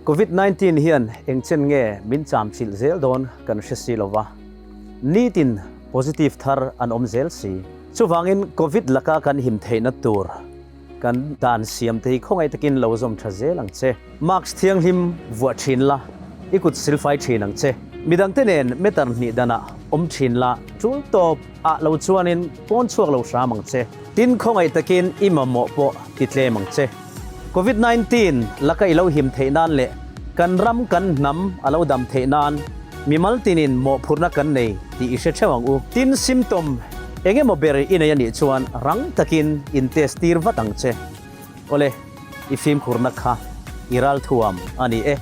Covid 19 hian eng chen nge min cham chilh zel dawn kan hre si lo va, nitin positive thar an awm zel si. Chuvangin Covid laka kan him theihna tur kan dan siam te hi khawngaih takin lo zawm tha zel ang che. Mask thianghlim vuah thin la, i kut silfai thin ang che. Midangte nen meter hnih danah awm thin la, tul tawp ah lo chuanin pawn chhuak lo hram ang che. Tin khawngaih takin i mamawh pawh ti tlem ang che. Covid 19 laka i lo him theih nan leh kan ram kan hnam a lo dam theih nan mimal tinin mawhphurhna kan nei tih i hre theuh ang u. Tin symptom eng emaw ber i nei a nih chuan rang takin in test tir vat ang che. Awle, i fimkhurna kha i ralthuam a ni e.